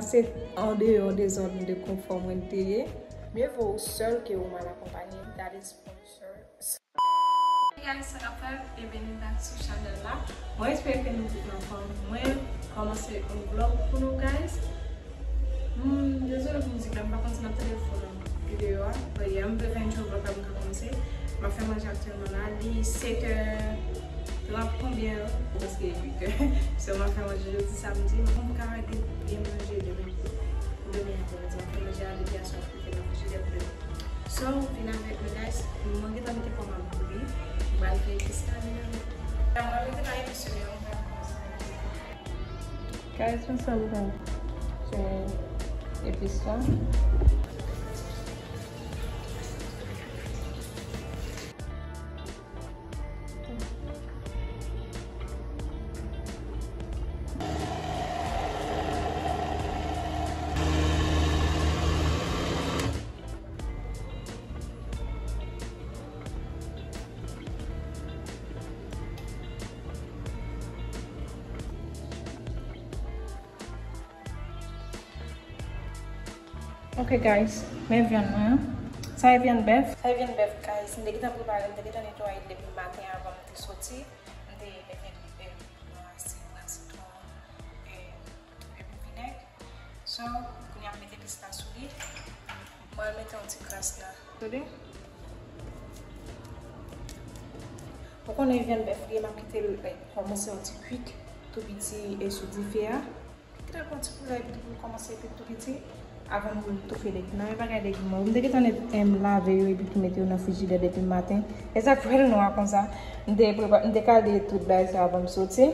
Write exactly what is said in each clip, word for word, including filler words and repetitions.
Se andeyò de zòn de konfò mwen te ye. Mieux vaut ou seul que ou mal accompagné. That is for sure. Hey guys, sa k ap fèt? Byenveni back sou chanèl la. Mwen espere ke nou tout anfòm. Mwen kòmanse yon vlog pou nou, guys. Hmm, dezole pou mizik la, m pa konn si n ap tande fò nan videyo a. But yeah, m vle fè yon ti vlog la pou m ka kòmanse. M ap fè manje aktyèlman la. Li sèt è trant konbyen? Prèske uit è. So, m ap fè manje jodi samdi. M ap ka gen, gen manje demen. Demen aprèmidi, m ap fè manje a depi aswè pou fè nan frijidè pou demen. So, vin avèk mwen, guys. Mwen gentan mete kò m ap bouyi. M pral fè ekspre sa vin avèk mwen. Mwen mete nan emisyon yo, mwen pral kòmanse. Guys, mwen sanble fè epis la. Ok, guys, men vyann mwen an. Sa e vyann bèf. Sa e vyann bèf, guys. M te gentan prepare, m te gentan netwaye l depi maten avan m te soti. M te mete l, e, nan asid, nan sitwon, e, epi vinèg. So, kounye a m mete pis la sou li. Mwen mete yon ti kras la. Tande? Ou konnen vyann bèf li, m ap kite l, like, kòmanse yon ti kwit tou piti e sou dife a. Kite l pran ti koulè epi pou l kòmanse epi tou piti. Avan m toufe legim nan, men bagay legim mwen. M te gentan nèt, em, lave yo epi tou mete yo nan frijidè depi maten. E sa k fè l nwa konsa. M te prepa-, m te kale tout bagay sa avan m soti.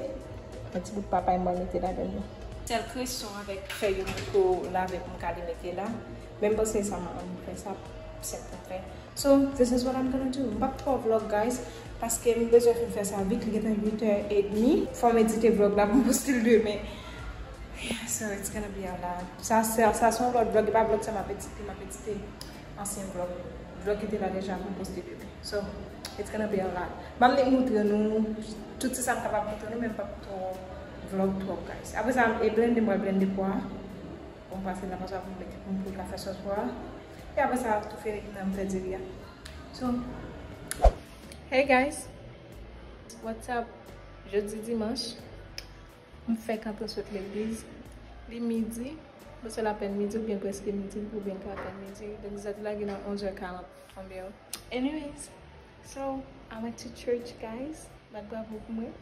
Yon ti bout papay mwen mete ladan yo. Sèl kresyon avèk fèy yo mwen ko lave pou m kale mete la. Men m panse sa m, m fè sa senp pou m fè. So, this is what I'm gonna do. M p ap twò vlog, guys, paske m bezwen fin fè sa vit. Li gentan uit è edmi. Fò m edite vlog la pou m poste l demen. Yeah, so it's gonna be a lot. Sa, sa, sa se yon lòt vlog, e pa vlog sa m ap edite, m ap edite ansyen vlog. Vlog ki te la deja pou m poste demen. So, it's gonna be a lot. M ap nik moutre nou tout sa m kapab moutre nou, men m p ap twò vlog twòp, guys. Apre sa, e blende, m pral blende pwa. Pou m pase nan paswa pou m mete, pou m pou ka fè sòs pwa. E apre sa, toufe nan m fè diri a. So, hey guys, what's up? Jodi dimanch, m fèk antre sot legliz. Li midi, bon, se lapèn midi oubyen prèske midi, oubyen katè midi. Legliz la te lage nan onz è karant. Konbyen? Anyways, so, I went to church, guys. Bat bravo pou mwen.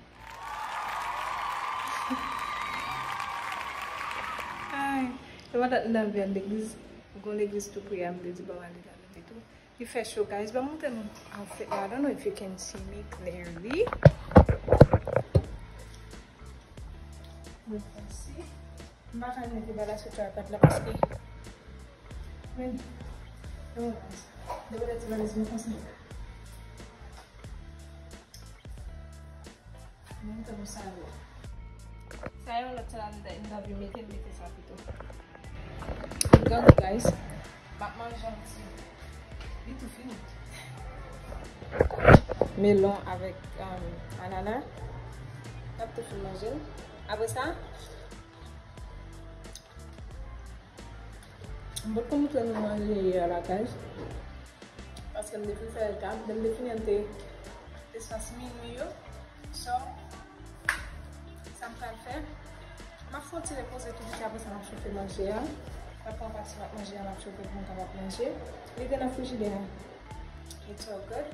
Ay, yo pa t nan vyann legliz. Gon legliz tou pre a, m te di, bon, ale gade li tou. Li fè cho, guys. Ban m montre nou outfit la. I don't know if you can see me clearly. Mwen panse. M pa ka mete bagay sou tripod la paske. Men, men, depi lè ti valiz mwen konsa. Mwen tankou sa yo. Sa yo lòt sa la, m ta, m ta vle mete, mete sa pito. Gade, guys. M ap manje yon ti. Li tou fini. Melon avèk, um, anana. M ap tou fin manje l. Apre sa, m potko moutre nou manje yè a lakay. Paske m te fin fè l ta, m te fin antre espas minui yo. So, sa m pral fè, m ap fè yon ti repoze tou piti, apre sa m ap chofe manje a. M ap pran pati m ap manje a, m ap chofe pou m kapab manje. Li te nan frijidè a. It's all good.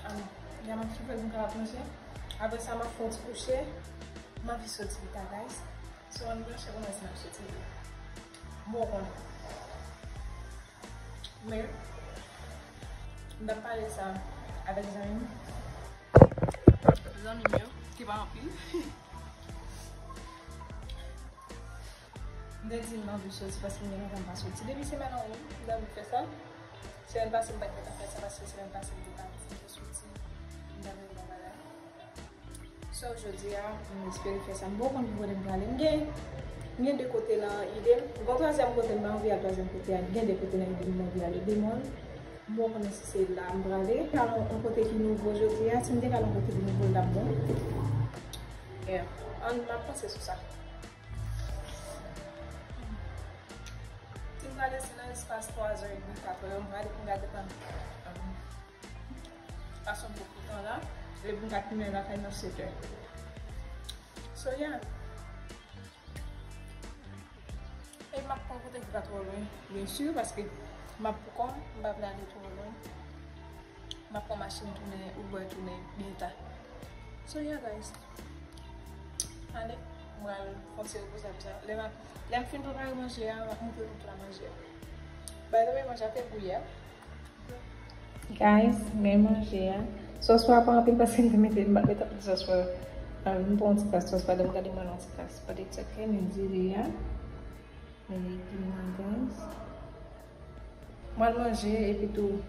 Um, ya m ap chofe pou m kapab manje. Apre sa, m ap fè yon ti kouche. M anvi soti pita, guys. So, ann branche pou mwen si m ap soti. Bon, konnen. Men, m t ap pale sa avèk zanmi m. Zanmi m yo, ki pa anpil. M te di m anvi soti paske m gen lontan m pa soti. Depi semèn an wi, m t anvi fè sa. Semèn pase m pa t gentan fè sa paske semèn pase m te pati, m te soti. M t ap vin nan bagay. So, jodi a, m espere fè sa. M poko konn ki kote m prale. M gen, m gen de kote nan ide m. M gen twazyèm kote m anvi al, twazyèm kote a, gen de kote nan ide m, m anvi ale. Demòn, m poko konnen si se la m prale. Al yon kote ki nouvo jodi a. Si m te al yon kote ki nouvo, l t ap bon. Yeah. Ann, m ap panse sou sa. M prale se nan espas twa zè edmi, kat è, m prale pou m gade pa, um, fason m poko tan la, e pou m ka tounen lakay nan sèt è. So, yeah. E m ap pran kote ki pa twò lwen, byen si, paske m ap pou kò m, m pa vle ale twò lwen. M ap pran machin tounen, Uber tounen byen ta. So, yeah, guys. Ale, m pral fè yon ti repoze apre sa. Lè m ap, lè m fin prepare manje a, m ap montre nou pla manje a. By the way, manje a fèk bouyi a. Guys, men manje a. Sòs pa pa anpil paske m te mete, m pa t met anpil sòs pa. Ah, m pran yon ti kras sòs pa, lè m gade mwen yon ti kras. But it's okay, men diri a. Men legim nan, guys. Mwen al manje, epi tou,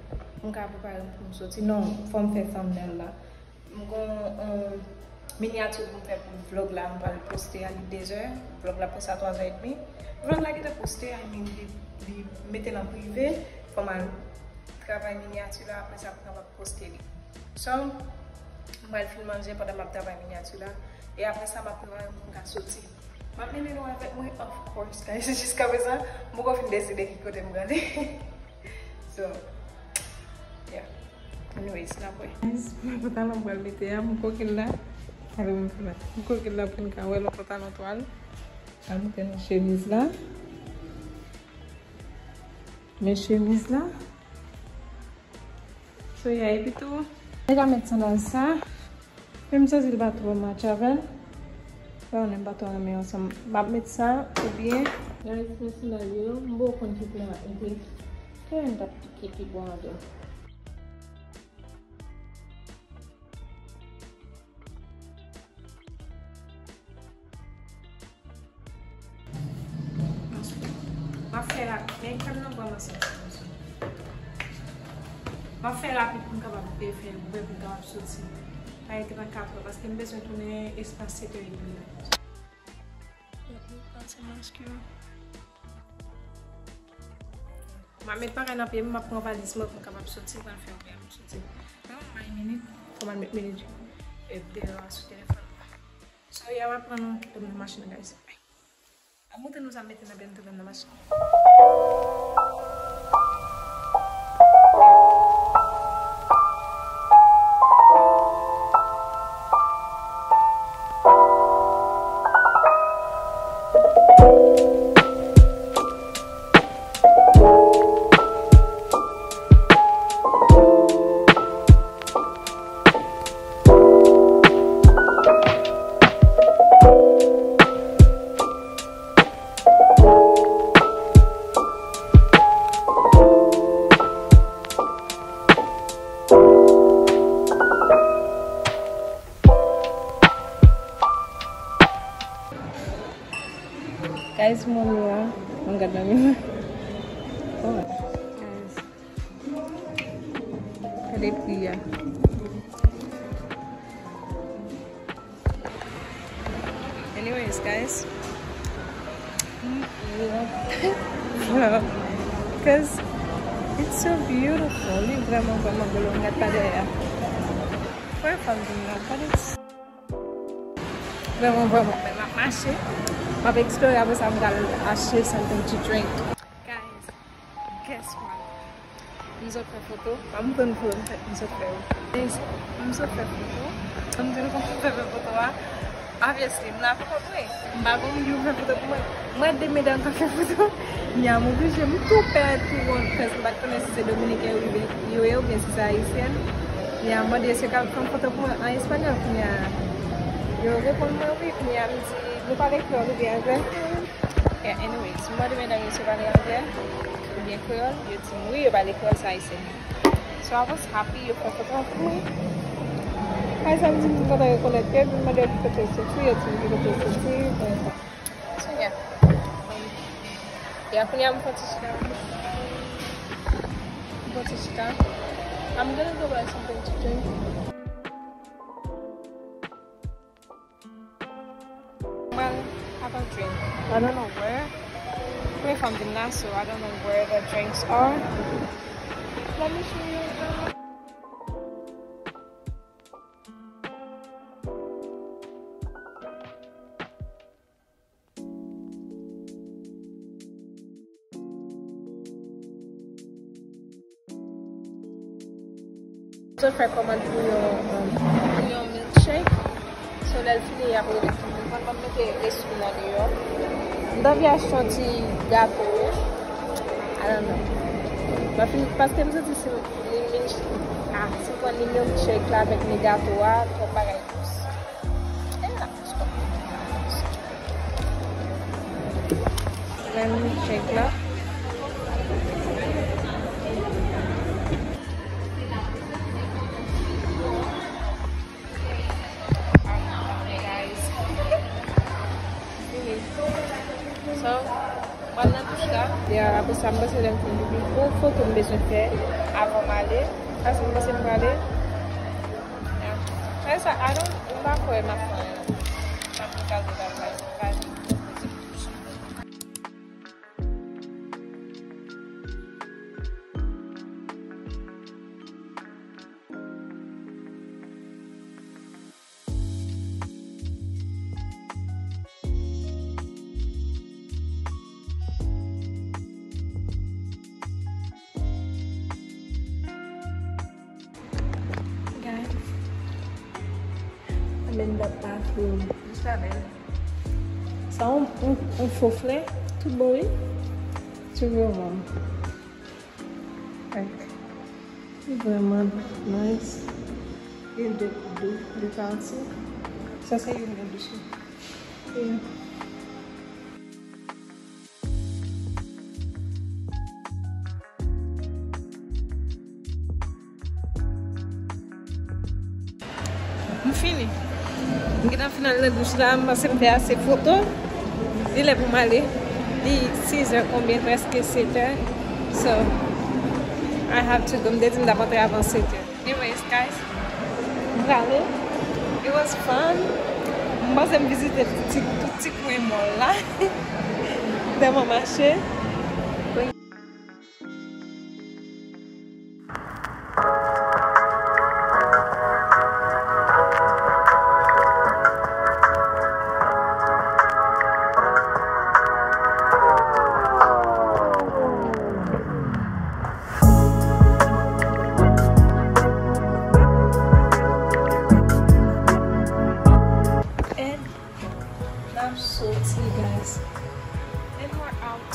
m ka prepare m pou m soti. Non, fò m fè thumbnail la. M gon yon minyati pou m fè pou vlog la, m pral poste a, li de zè. Vlog la poste a twa zè edmi. Vlog la gentan poste, I mean, li, li mete l an prive. Fò m al travay minyati la, apre sa, pou m kapab poste li. So, m pral fin manje pandan m ap travay minyati la. E apre sa, m ap prepare m pou m ka soti. M ap mennen nou avèk mwen, of course, guys. Jiskaprezan, m poko fin deside ki kote m prale. So, yeah. Anyways, n ap wè. Guys, mwen pantalon m pral mete a, m koke l la. Gade mwen fè la. M koke l la pou n ka wè l, yon pantalon twal. Al mete nan chemiz la. Men chemiz la. So, yeah, epi tou, m ka met sandal sa. Men m santi li pa twò match avè l. Sa konnen m pa twò renmen ansanm. M ap met sa, oubyen. Guys, men sandal yo, m poko konn ki koulè m ap mete. Koulè m t ap pike pi bon avè l. M ap fè rapid, men kòm nan bwa mwen santi konsa. M ap fè rapid pou m kapab fè, fè ouvè pou m kapab soti. Pa rete nan kat è, paske m bezwen tounen espas sèt è edmi la. Pase mask yo. M ap met bagay nan pye m, m ap pran valiz mwen pou m kapab soti, pral fè ouvè pou m soti. Nan yon minit, fò m al met minit, e, deyò a sou telefòn mwen. So, yeah, m ap pran nou, tounen nan machin nan, guys. Bye. Ap montre nou sa m mete nan pye m, tounen nan machin. Guys, mwen la, mwen gad nan miwa. Oh. Guys. Gade pri a. Anyways, guys. Because it's so beautiful. Li vrèman, vrèman bèl. Mwen gad pa dèyè. Wè fanm vin la. Gade. Vrèman, vrèman bèl. M ap mache. M ap eksplore, apre sa, m pral achte something to drink. Guys, guess what? M sot fè foto. Pa montre nou foto m fè, m sot fè yo. Guys, m sot fè foto. M di nou kòman m fè fè foto a. Obviously, m la pou kont mwen. M pa gon moun ki pou fè foto pou mwen. Mwen, de medam k ap fè foto. Kounya m oblije, m tou pè tou wont, paske m pa t konnen si se dominiken yo ye, yo ye oubyen si se ayisyen. Kounya m mande si yo ka fè yon foto pou mwen an espanyòl. Kounya yo reponn mwen wi. Kounya m di, nou pale kreyòl oubyen anglè? Yeah, anyways, m mande medam yo si yo pale anglè oubyen kreyòl. Yo di m wi, yo pale kreyòl, se ayisyen. So I was happy, yo fè foto an pou mwen. Ay, sa m di, m kontan rekonèt yo, epi m mande yo ki kote yo soti, yo di m ki kote yo soti, konsa. So, yeah. Um, yeah, kounye a m fè ti chita. M fè ti chita. I'm gonna go buy something to drink. Well, have a drink. I don't know where. Premye fwa m vin la, so I don't know where the drinks are. Let me show you. Sou fè kòmand pou yon, um, pou yon milkshake. So, lè l fini, y ap rele pou mwen. Mwen, mwen mete resi nan deyò. M t anvi achte yon ti gato wi. I don't know. Mwen fin, paske m santi si li milk-, ah, si m pran li milkshake la avèk li gato a, twòp bagay dous. E la, m pran milkshake la. So, mwen nan douch la. Yeah, apre sa, m panse lè m fin pipi, gon foto m bezwen fè avan m ale. Sa se m panse m prale. Yeah. Fè sa, I don't, m pa kwè m ap fè anyen. M ap kraze bagay. Guys, I'm in the bathroom. Jis avè l. Sa yon, yon, yon fo flè. Tout bon, wi. Ti vrèman. Like, li vrèman nice. Li de, de, de pati. Sa se youn nan douche. Yeah. M fini. M gentan fin al nan douch la, m panse m fè ase foto. Li lè pou m ale. Li sis è konbyen, prèske sèt è. So, I have to go. M te di m t ap antre avan sèt è. Anyways, guys, m prale. It was fun. M panse m vizite tout ti, tout ti kwen mall la. Tèlman mache. And n ap soti, guys. And we're out.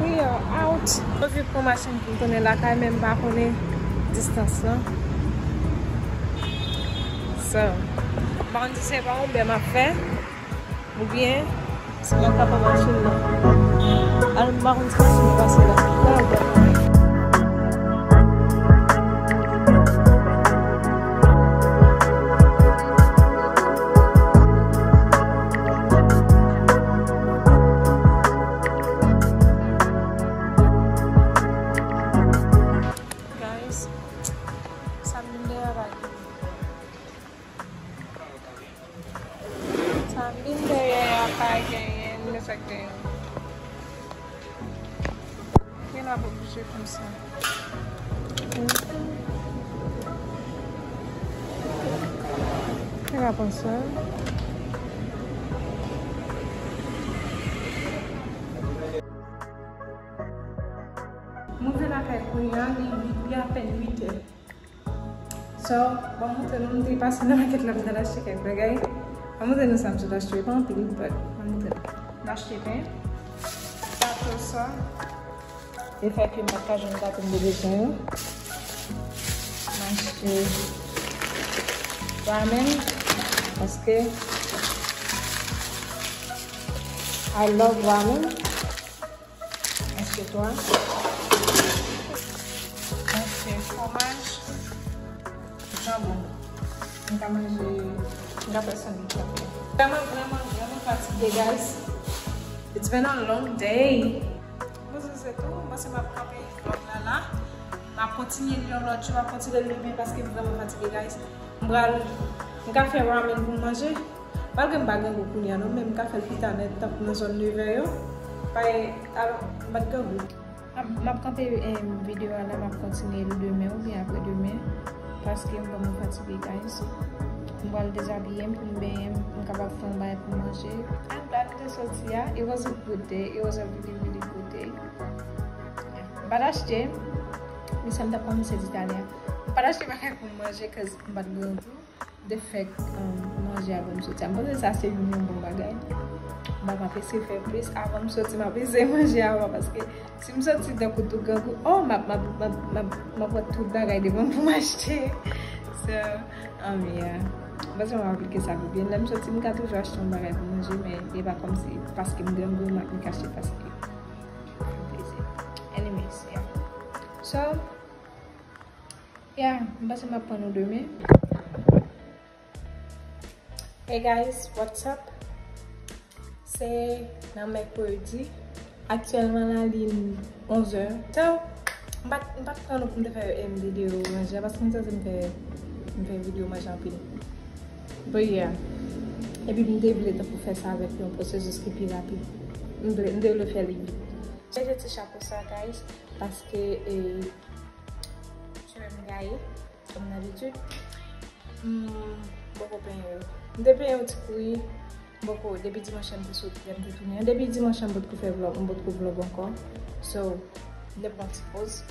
We are out. Mwen vin pran machin pou m tounen lakay, men m pa konnen distans lan. So, m pa konn si se pa yon bè m ap fè, oubyen si m ap ka pran machin nan. Alò, m pa konn si machin nan pase la. La, bè. Guys, sa m vin dèyè a pa gen. Sa m vin dèyè a pa genyen, men sa k genyen. Gen la pou bouje konsa. Gen la konsa. M rive lakay kounye a, li uit, li apèn uit è. So, ban m montre nou, m te pase nan makèt la, m t al achte kèk bagay. Ban m montre nou sa m sot achte, pa anpil, but ban m montre nou. M achte pen, gato sa, e fè ke m pa t ka jwenn gato m te bezwen yo. M achte ramen, paske I love ramen. Achte twa. Achte fwomaj. Janbon. M ka manje, m ka fè sandwich avè. Vrèman, vrèman, vrèman fatige, guys. It's been a long day. Bon, se, se tou. M panse m ap kanpe vlog la la. M ap kontinye li yon lòt jou, m ap kontinye li demen paske m vrèman fatige, guys. M pral, m ka fè ramen pou m manje. Malgre m pa gen gou kounye a non, men m ka fè l pita nèt, tankou nan zòn nevè yo. Paske, alò, m pa t gen gou. M ap, m ap kanpe, em, videyo a la, m ap kontinye l demen oubyen apre demen, paske m vrèman fatige, guys. M pral dezabiye m pou m benyen m, m kapab fè yon bagay pou m manje. I'm glad m te soti a. It was a good day. It was a really, really good day. M pa t achte, men sa m t ap pran, se Italyen. M pa t achte bagay pou m manje, cause m pa t grangou. M te fèk, um, manje avan m soti a. M panse sa se youn yon bon bagay. M ap eseye fè plis avan m soti, m ap eseye manje avan, paske si m soti tankou tout grangou, oh, m ap, m ap, m ap, m ap, m ap wè tout bagay devan m pou m achte. So, um, yeah. M panse m ap aplike sa pi byen. Lè m soti, m ka toujou achte yon bagay pou manje, men e pa kòmsi paske m grangou, m ap achte paske fè m plezi. Anyways, yeah. So, yeah, m panse m ap pran nou demen. Hey guys, what's up? Se nan mèkredi. Aktyèlman la, li onz è. So, m pa t, m pa t pran nou pou m te fè, em, videyo manje a, paske m santi m fè, m fè videyo manje anpil. But yeah. Epi m te vle tankou fè sa avèk yon pwosesis ki pi rapid. M vle, m te vle fè li vit. Mete ti chapo sa, guys, paske, e, chevè m gaye. Kòm dabitid, m poko penyen yo. M te penyen yon ti kou wi. M poko, depi dimanch la m te sot, lè m te tounen an. Depi dimanch la m potko fè vlog, m potko vlog ankò. So, m te pran ti poz.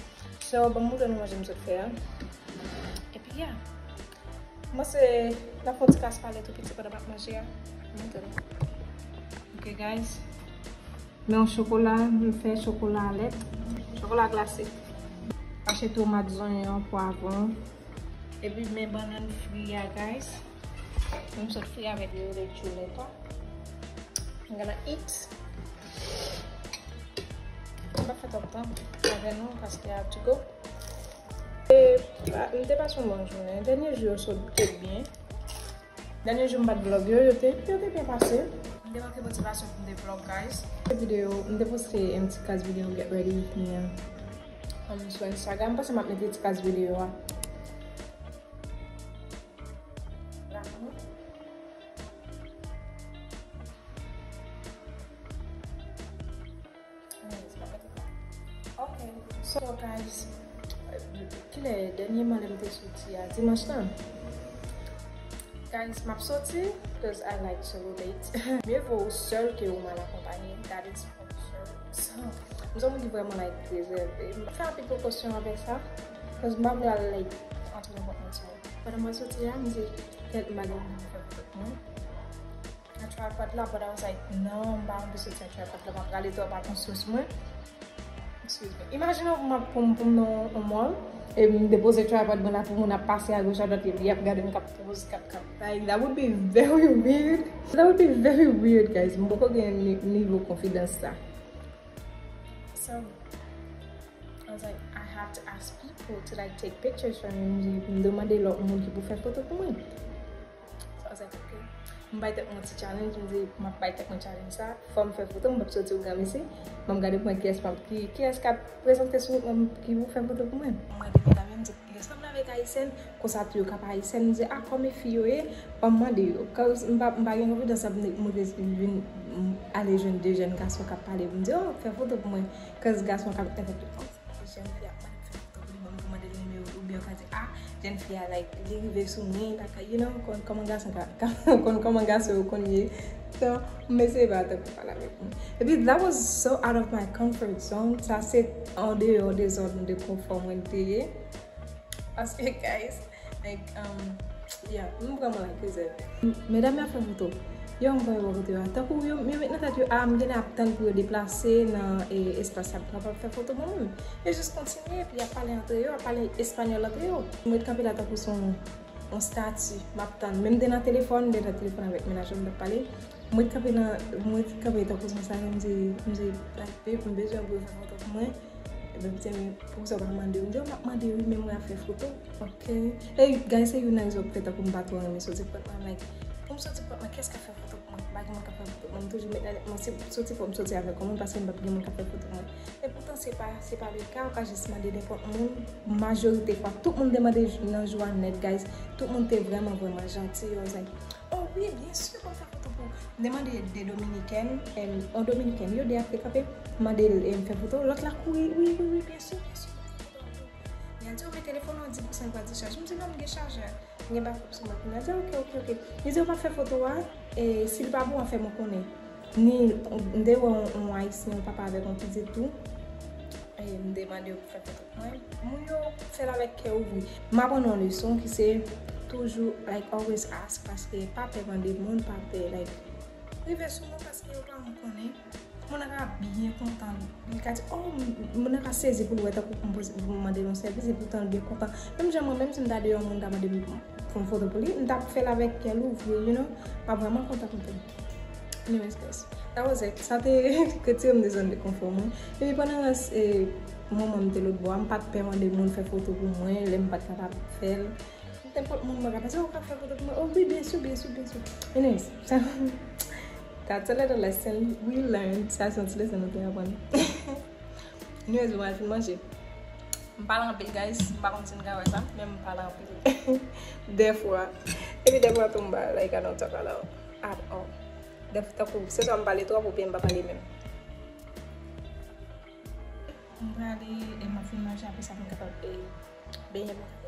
So, ban m montre nou manje m sot fè a. Epi, yeah. M panse n ap fè yon ti kras pale tou piti pandan m ap manje a. M montre nou. Ok, guys. Men yon chokola, m fè chokola lèt, chokola glase. Mache tomat, zonyon, pwavwon. Epi men bannann fri a, guys. M sot fri avèk yo, le chou lèt la. I'm gonna eat. M pa fè twòp tan avè nou, paske I have to go. E, a, m te pase yon bon jounen. Dènye jou yo sot te byen. Dènye jou m pa t vlog yo, yo te, yo te byen pase. M te manke motivasyon pou m te vlog, guys. Videyo, m te poste yon ti kras videyo Get Ready With Me an, um, sou Instagram. M panse m ap mete ti kras videyo a. La. Anyways, pa mete sa. Ok, so guys, kilè dènyèman lè m te soti a, dimanch lan? Guys, m ap soti, cause I like solo date. Mieux vaut ou sèl ke ou mal akonpanye. That is for sure. So, m se yon moun ki vrèman like rezève. M fè anpil prekosyon avèk sa, cause m pa vle al, like, antre nenpòt moun sou mwen. Pandan m ap soti a, m di, kèt m pa gen moun pou fè foto pou mwen. Nan tripod la, but I was like, non, m pa anvi soti nan tripod la, m ap rale twòp atansyon sou mwen. Excuse me. Imajine w pou m ap, pou m, pou m nan yon mall, e m depoze tripod mwen la pou moun ap pase agoch adwat, epi y ap gade m k ap poz, k ap, k ap, like, that would be very weird. That would be very weird, guys. M poko gen ni-, nivo konfidans sa. So, I was like, I have to ask people to, like, take pictures for me. M di, m demande lòt moun ki pou fè foto pou mwen. So I was like, ok. M bay tèt mwen ti challenge, m di, m ap bay tèt mwen challenge sa. Fò m fè foto, m p ap soti yon granmesi. Ban m gade pou mwen kiyès m ap, ki, kiyès k ap prezante sou wout mwen ki pou fè foto pou mwen. Mwen mande medam yo, m di, kiyès fanm nan avèk ayisyèn? Konsa tou yo ka pa ayisyèn. M di, a, kòm e fi yo ye, ban m mande yo. Cause m pa, m pa gen konfidans ap montre vin, m, ale jwenn de jèn gason k ap pale pou m di, oh, fè foto pou mwen. Cause gason k ap envite. Jèn fi ap mande m fè foto pou li, ban m mande l nimewo, oubyen yo ka di, a, jèn fi a, like, li rive sou mwen, like, you know, konn kòman gason ka, konn kòman gason yo konn ye. So, m eseye ba tankou pale avèk mwen. Epi, that was so out of my comfort zone. Sa se andeyò de zòn de konfò mwen te ye. Paske, guys, like, um, yeah, m vrèman like rezève. M, medam yo ap fè foto. Yo, m konn yo bò kote yo a. Tankou yo, yo met nan tèt yo, a, m genlè ap tann pou yo deplase nan, e, espas sa pou kapab fè foto mwen menm. Yo jis kontinye, epi y ap pale antre yo, ap pale espanyòl antre yo. M ret kanpe la tankou se yon, yon estati, m ap tann. Men m te nan telefòn, m te nan telefòn avèk mennaj mwen, m t ap pale. M ret kanpe nan, m ret kanpe tankou se yon sa, m di, m di, like, babe, m bezwen pou yo fè foto pou mwen. Epi m di, men poukisa w pa mande yo? M di, yo, m ap mande yo, wi, men mwen ap fè foto. Ok. Hey, guys, se youn nan rezon ki fè tankou m pa twò renmen soti pòt mwen. Like, pou m soti pòt mwen, kiyès k ap fè foto pou mwen? Pa gen moun k ap fè foto pou mwen. M toujou met nan tèt mwen, si m soti, fò m soti avèk yon moun, paske m p ap gen moun k ap fè foto pou mwen. Men poutan, se pa, se pa le ka, ou ka jis mande nenpòt moun. Majorite fwa, tout moun te mande nan jou a nèt, guys. Tout moun te vrèman, vrèman janti. Yo, like, oh wi, byen si, ban m fè foto pou ou. M te mande de dominikèn, em, yon dominikèn, yo de ap te kanpe. M mande l, em, fè foto. Lòt la kouri, wi, wi, wi, byen si, byen si, ban m fè foto pou ou. Li al di, ou met telefòn ou an dis pousan, li pral dichaj. M di, non, m gen chajè. M gen bakòp sou mwen. Li al di, ok, ok, ok. Li di, ou p ap fè foto a, e si l pa bon, fè mwen konnen. Ni, m te wè yon, yon ayisyen, yon papa avèk yon pitit tou. E, M te mande yo pou fè foto pou mwen. Moun yo fè l avèk kè ouvri. M aprann yon leson ki se toujou, like, always ask, paske pa pè mande moun, pa pè, like, rive sou moun paske yo pa janm konnen. Moun nan ka byen kontan. Li ka di, oh, moun nan ka sezi pou l wè tankou m poze, m mande l yon sèvis, epoutan l byen kontan. Menm jan mwen, menm si m ta deyò, yon moun ta mande m pou m foto pou li, m t ap fè l avèk kè l ouvri, you know. M ap vrèman kontan pou li. Anyways, guys, that was it. Sa te retire m de zòn de konfò mwen. Epi pandan rès, e, moman m te lòt bò a, m pa t pè mande moun fè foto pou mwen, lè m pa t kapab fè l. Nenpòt moun mwen ka pase, ou ka fè foto pou mwen. Oh wi, byen si, byen si, byen si. Anyways, sa, that's a little lesson we learned. Sa se yon ti leson nou te aprann. Anyways, mwen al fin manje. M pale anpil, guys. M pa konn si n ka wè sa, men m pale anpil. Dèfwa. Epi dèfwa tou m pa, like, I don't talk a lot at all. Dèfwa, tankou, se swa m pale twòp oubyen m pa pale menm. M prale, e m ap fin manje, apre sa pou m kapab, e, benyen pou